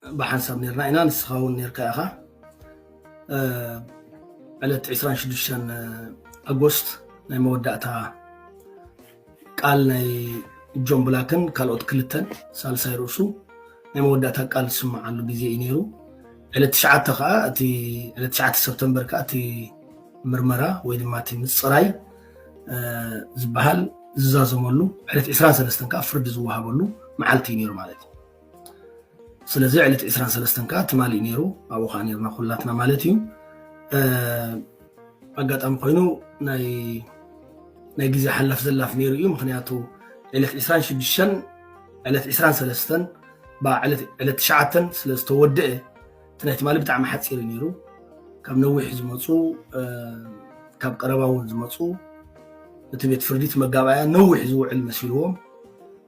ብሓንሳብ ነርና ኢና፣ ንስኻ እውን ነርካ ኢኻ። ዕለት ዕስራን ሽዱሽተን ኣጎስት ናይ መወዳእታ ቃል ናይ ጆን ብላክን ካልኦት ክልተን ሳልሳይ ርእሱ ናይ መወዳእታ ቃል ዝስምዓሉ ግዜ እዩ ነይሩ። ዕለት ትሽዓተ ከዓ እቲ ዕለት ትሽዓተ ሰፕተምበር ከዓ እቲ ምርመራ ወይ ድማ እቲ ምፅራይ ዝበሃል ዝዛዘመሉ፣ ዕለት ዕስራን ሰለስተን ከዓ ፍርዲ ዝወሃበሉ መዓልቲ እዩ ነይሩ ማለት እዩ። ስለዚ ዕለት ዕስራን ሰለስተን ከዓ ትማሊ እዩ ነይሩ፣ ኣብኡ ከዓ ነርና ኩላትና ማለት እዩ። ኣጋጣሚ ኮይኑ ናይ ግዜ ሓላፍ ዘላፍ ነይሩ እዩ። ምክንያቱ ዕለት ዕስራን ሽዱሽተን ዕለት ዕስራን ሰለስተን ዕለት ትሽዓተን ስለ ዝተወደአ እቲ ናይ ትማሊ ብጣዕሚ ሓፂር እዩ ነይሩ። ካብ ነዊሕ ዝመፁ ካብ ቀረባ እውን ዝመፁ እቲ ቤት ፍርዲ እቲ መጋባእያ ነዊሕ ዝውዕል መሲልዎም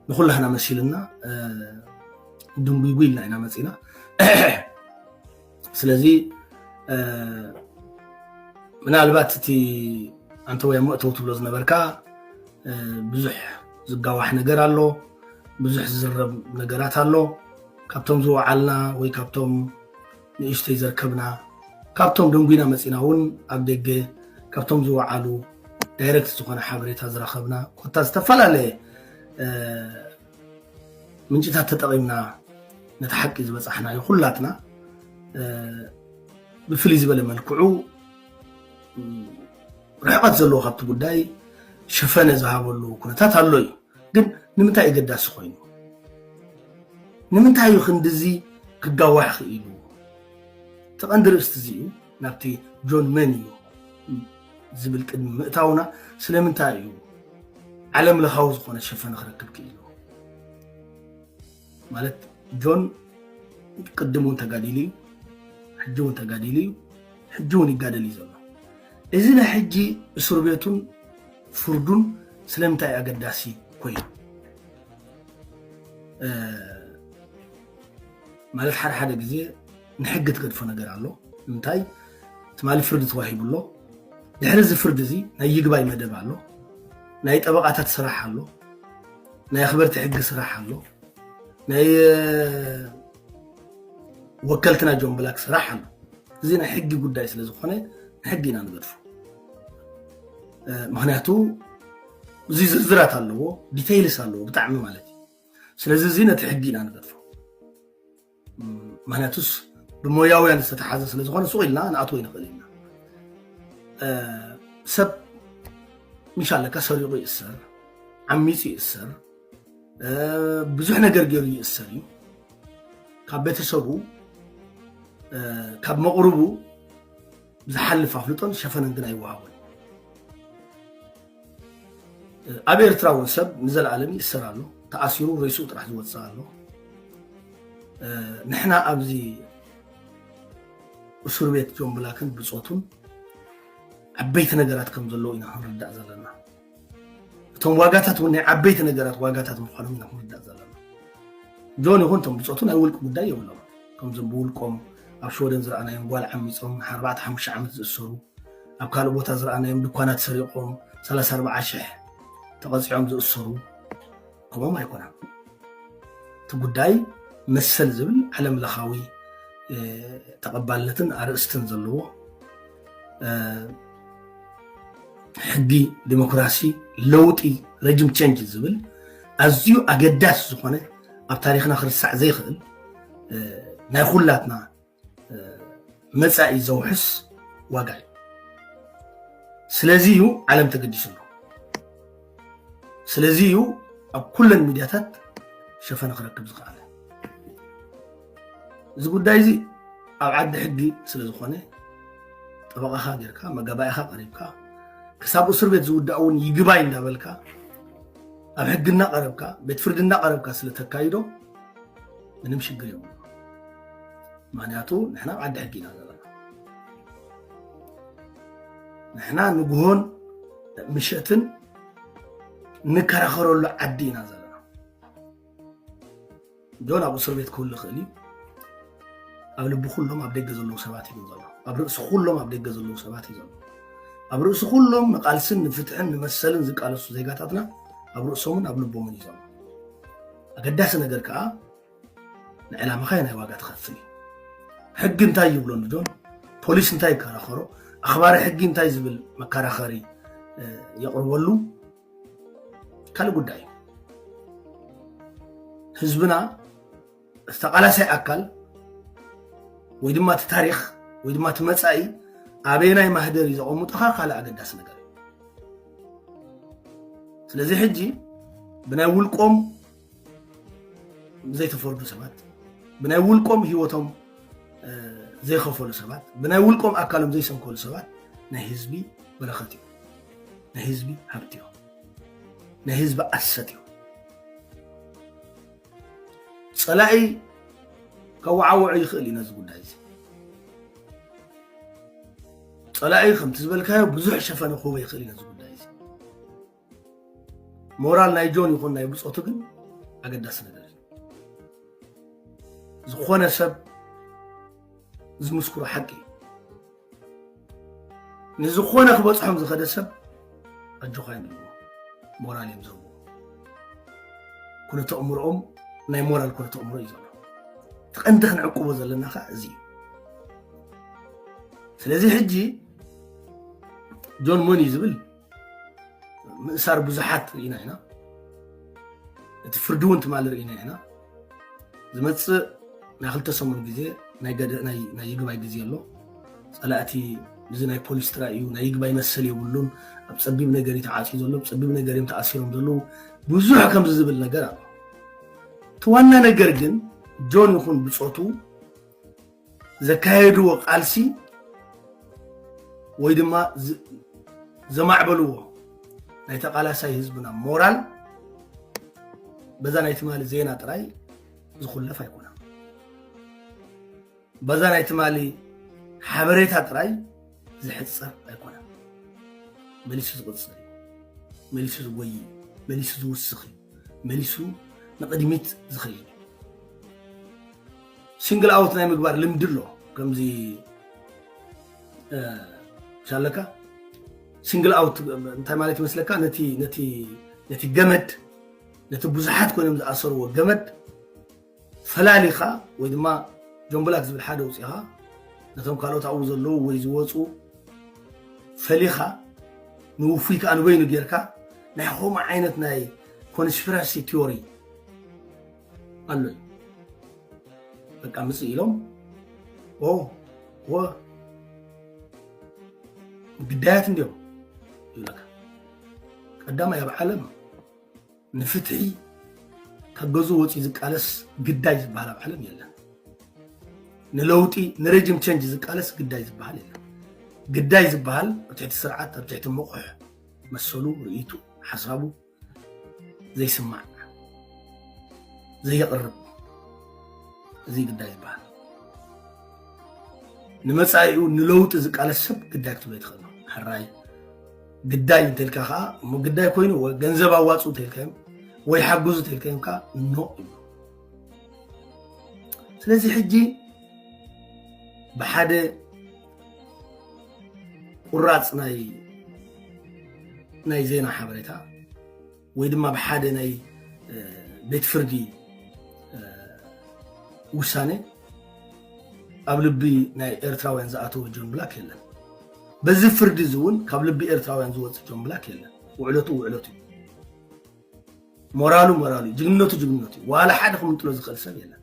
ንኩላህና መሲልና ድንጉይጉይ ኢልና ኢና መፂና። ስለዚ ምናልባት እቲ ኣንተ ወይ መእተው ትብሎ ዝነበርካ ብዙሕ ዝጋዋሕ ነገር ኣሎ፣ ብዙሕ ዝዝረብ ነገራት ኣሎ። ካብቶም ዝወዓልና ወይ ካብቶም ንእሽተይ ዘርከብና ካብቶም ደንጉይና መፂና እውን ኣብ ደገ ካብቶም ዝወዓሉ ዳይረክት ዝኾነ ሓበሬታ ዝረኸብና ኮታ ዝተፈላለየ ምንጭታት ተጠቒምና ነቲ ሓቂ ዝበፃሕናዮ ኩላትና ብፍልይ ዝበለ መልክዑ ርሕቐት ዘለዎ ካብቲ ጉዳይ ሸፈነ ዝሃበሉ ኩነታት ኣሎ እዩ። ግን ንምንታይ ኣገዳሲ ኮይኑ? ንምንታይ እዩ ክንድዚ ክጋዋሕ ክኢሉ? እቲ ቀንዲ ርእስቲ እዚ እዩ። ናብቲ ጆን መን እዩ ዝብል ቅድሚ ምእታውና ስለምንታይ እዩ ዓለም ለኻዊ ዝኾነ ሸፈነ ክረክብ ክኢሉ? ማለት ጆን ቅድም እውን ተጋዲሉ እዩ፣ ሕጂ እውን ተጋዲሉ እዩ፣ ሕጂ እውን ይጋደል እዩ ዘሎ። እዚ ናይ ሕጂ እስር ቤቱን ፍርዱን ስለምንታይ ኣገዳሲ ኮይኑ? ማለት ሓደ ሓደ ግዜ ንሕጊ ትገድፎ ነገር ኣሎ። እንታይ ትማሊ ፍርዲ ተዋሂቡ ኣሎ። ድሕሪ እዚ ፍርዲ እዚ ናይ ይግባይ መደብ ኣሎ፣ ናይ ጠበቃታት ስራሕ ኣሎ፣ ናይ ኣኽበርቲ ሕጊ ስራሕ ኣሎ፣ ናይ ወከልትና ጆን ብላክ ስራሕ ኣሎ። እዚ ናይ ሕጊ ጉዳይ ስለ ዝኾነ ንሕጊ ኢና ንገድፎ። ምክንያቱ እዚ ዝርዝራት ኣለዎ፣ ዲቴይልስ ኣለዎ ብጣዕሚ ማለት እዩ። ስለዚ እዚ ነቲ ሕጊ ኢና ንገድፎ። ምክንያቱስ ብሞያውያን ዝተተሓዘ ስለ ዝኾነ ሱቕ ኢልና ንኣትዎ ይንኽእል ኢና። ሰብ ምሻለካ ሰሪቑ ይእሰር፣ ዓሚፁ ይእሰር፣ ብዙሕ ነገር ገይሩ ይእሰር እዩ። ካብ ቤተሰቡ ካብ መቕርቡ ዝሓልፍ ኣፍልጦን ሸፈነን ግን ኣይወሃቦን። ኣብ ኤርትራ እውን ሰብ ንዘለኣለም ይእሰር ኣሎ፣ ተኣሲሩ ሬስኡ ጥራሕ ዝወፅእ ኣሎ። ንሕና ኣብዚ እስር ቤት ጆን ብላክን ብፆቱን ዓበይቲ ነገራት ከም ዘለዉ ኢና ክንርዳእ ዘለና። እቶም ዋጋታት እውን ናይ ዓበይቲ ነገራት ዋጋታት ምዃኖም ኢና ክንርዳእ ዘለና። ጆን ይኹን እቶም ብፆቱ ናይ ውልቂ ጉዳይ የብሎም። ከምዞም ብውልቆም ኣብ ሽወደን ዝረኣናዮም ጓል ዓሚፆም ኣርባዕተ ሓሙሽተ ዓመት ዝእሰሩ፣ ኣብ ካልእ ቦታ ዝረኣናዮም ድኳናት ሰሪቖም ሰላሳ ኣርባዓ ሽሕ ተቐፂዖም ዝእሰሩ ከምኦም ኣይኮነን። እቲ ጉዳይ መሰል ዝብል ዓለም ለኻዊ ተቐባልነትን ኣርእስትን ዘለዎ ሕጊ ዲሞክራሲ ለውጢ ረጅም ቸንጅ ዝብል ኣዝዩ ኣገዳሲ ዝኾነ ኣብ ታሪኽና ክርስዕ ዘይኽእል ናይ ኩላትና መጻኢ ዘውሕስ ዋጋ እዩ። ስለዚ እዩ ዓለም ተገዲስሉ። ስለዚ እዩ ኣብ ኩለን ሚድያታት ሸፈነ ክረክብ ዝኸኣለ። እዚ ጉዳይ እዚ ኣብ ዓዲ ሕጊ ስለ ዝኾነ ጠበቓኻ ጌርካ መጋባኢኻ ቀሪብካ ክሳብ እስር ቤት ዝውዳእ እውን ይግባይ እንዳበልካ ኣብ ሕጊ እናቐረብካ ቤት ፍርዲ እናቐረብካ ስለ ተካይዶ ምንም ሽግር የብሉ። ምክንያቱ ንሕና ኣብ ዓዲ ሕጊ ኢና ዘለና። ንሕና ንግሆን ምሸትን እንከራኸረሉ ዓዲ ኢና ዘለና። ጆን ኣብ እስር ቤት ክህሉ ይኽእል እዩ። ኣብ ልቢ ኩሎም ኣብ ደገ ዘለዉ ሰባት እዩ ዘሎ። ኣብ ርእሲ ኩሎም ኣብ ደገ ዘለዉ ሰባት እዩ ዘሎ። ኣብ ርእሲ ኩሎም ንቃልስን ንፍትሕን ንመሰልን ዝቃለሱ ዜጋታትና ኣብ ርእሶምን ኣብ ልቦምን እዩ ዘሎ። ኣገዳሲ ነገር ከዓ ንዕላማኻ ናይ ዋጋ ትኸፍል እዩ። ሕጊ እንታይ ይብሎ ንጆን? ፖሊስ እንታይ ይከራኸሮ? ኣኽባሪ ሕጊ እንታይ ዝብል መከራኸሪ የቕርበሉ? ካልእ ጉዳይ እዩ። ህዝብና፣ እቲ ተቓላሳይ ኣካል ወይ ድማ እቲ ታሪኽ ወይ ድማ እቲ መጻኢ ኣበየናይ ማህደር እዩ ዘቐምጦኻ ካልእ ኣገዳሲ ነገር እዩ። ስለዚ ሕጂ ብናይ ውልቆም ዘይተፈርዱ ሰባት፣ ብናይ ውልቆም ህይወቶም ዘይኸፈሉ ሰባት፣ ብናይ ውልቆም ኣካሎም ዘይሰንከሉ ሰባት ናይ ህዝቢ በረኸት እዮም። ናይ ህዝቢ ሃብቲ እዮም። ናይ ህዝቢ ኣሰት እዮም። ጸላኢ ከወዓውዖ ይኽእል እዩ ነዚ ጉዳይ እዚ። ጸላኢ ከምቲ ዝበልካዮ ብዙሕ ሸፈነ ክህቦ ይኽእል እዩ ነዚ ጉዳይ እዚ። ሞራል ናይ ጆን ይኹን ናይ ብጾቱ ግን ኣገዳሲ ነገር እዩ። ዝኾነ ሰብ ዝምስክሮ ሓቂ እዩ። ንዝኾነ ክበጽሖም ዝኸደ ሰብ ኣጆኻ እዮም ዝብልዎ፣ ሞራል እዮም ዝህብዎ። ኩነተ ኣእምሮኦም ናይ ሞራል ኩነተ ኣእምሮ እዩ ዘሎ። እቲ ቀንዲ ክንዕቅቦ ዘለና ከዓ እዚ እዩ። ስለዚ ሕጂ ጆን መን እዩ ዝብል ምእሳር ብዙሓት ርኢና ኢና። እቲ ፍርዲ እውን ትማሊ ርኢና ኢና። ዝመፅእ ናይ ክልተ ሰሙን ግዜ ናይ ገደ- ናይ ናይ ይግባይ ግዜ ኣሎ። ፀላእቲ እዚ ናይ ፖሊስ ጥራይ እዩ፣ ናይ ይግባይ መሰል የብሉን። ኣብ ፀቢብ ነገር እዩ ተዓፅዩ ዘሎ፣ ኣብ ፀቢብ ነገር እዮም ተኣሲሮም ዘለዉ። ብዙሕ ከምዚ ዝብል ነገር ኣሎ። እቲ ዋና ነገር ግን ጆን ይኹን ብፆቱ ዘካየድዎ ቃልሲ ወይ ድማ ዝ- ዘማዕበልዎ ናይ ተቓላሳይ ህዝብና ሞራል በዛ ናይ ትማሊ ዜና ጥራይ ዝኹለፍ ኣይኮነን። በዛ ናይ ትማሊ ሓበሬታ ጥራይ ዝሕጸር ኣይኮነን። መሊሱ ዝቕጽል እዩ። መሊሱ ዝጎይ እዩ። መሊሱ ዝውስኽ እዩ። መሊሱ ንቕድሚት ዝኸይድ እዩ። ሲንግል ኣውት ናይ ምግባር ልምዲ ኣሎ። ከምዚ ሻለካ ሲንግል ኣውት እንታይ ማለት ይመስለካ? ነቲ ነቲ ነቲ ገመድ ነቲ ብዙሓት ኮይኖም ዝኣሰርዎ ገመድ ፈላሊኻ ወይ ድማ ጆምብላክ ዝብል ሓደ ውፅኢኻ ነቶም ካልኦት ኣብኡ ዘለዉ ወይ ዝወፁ ፈሊኻ ንውፉይ ከዓ ንበይኑ ጌርካ ናይ ከምኡ ዓይነት ናይ ኮንስፒራሲ ቲዮሪ ኣሎ እዩ። በቃ ምጽእ ኢሎም ኦ ወ ግዳያት እንዲዮም ይብለካ። ቀዳማይ ኣብ ዓለም ንፍትሒ ካብ ገዝኡ ወፂኡ ዝቃለስ ግዳይ ዝበሃል ኣብ ዓለም የለን። ንለውጢ ንሬጅም ቸንጅ ዝቃለስ ግዳይ ዝበሃል የለን። ግዳይ ዝበሃል ኣብ ትሕቲ ስርዓት ኣብ ትሕቲ መቑሕ መሰሉ ርእይቱ ሓሳቡ ዘይስማዕ ዘየቕርብ እዚ ግዳይ ዝበሃል ንመፃኢኡ ንለውጢ ዝቃለስ ሰብ ግዳይ ክትብሎ ይትኽእል። ሕራይ ግዳይ እንተልካ ከዓ እሞ ግዳይ ኮይኑ ወይ ገንዘብ ኣዋፁ እንተልካዮም ወይ ሓግዙ እንተልካዮም ከዓ ኖ እዩ። ስለዚ ሕጂ ብሓደ ቁራፅ ናይ ናይ ዜና ሓበሬታ ወይ ድማ ብሓደ ናይ ቤት ፍርዲ ውሳኔ ኣብ ልቢ ናይ ኤርትራውያን ዝኣተወ ጆን ብላክ የለን። በዚ ፍርዲ እዚ እውን ካብ ልቢ ኤርትራውያን ዝወፅእ ጆን ብላክ የለን። ውዕለቱ ውዕለቱ እዩ። ሞራሉ ሞራሉ እዩ። ጅግንነቱ ጅግንነቱ እዩ። ዋላ ሓደ ክምንጥሎ ዝኽእል ሰብ የለን።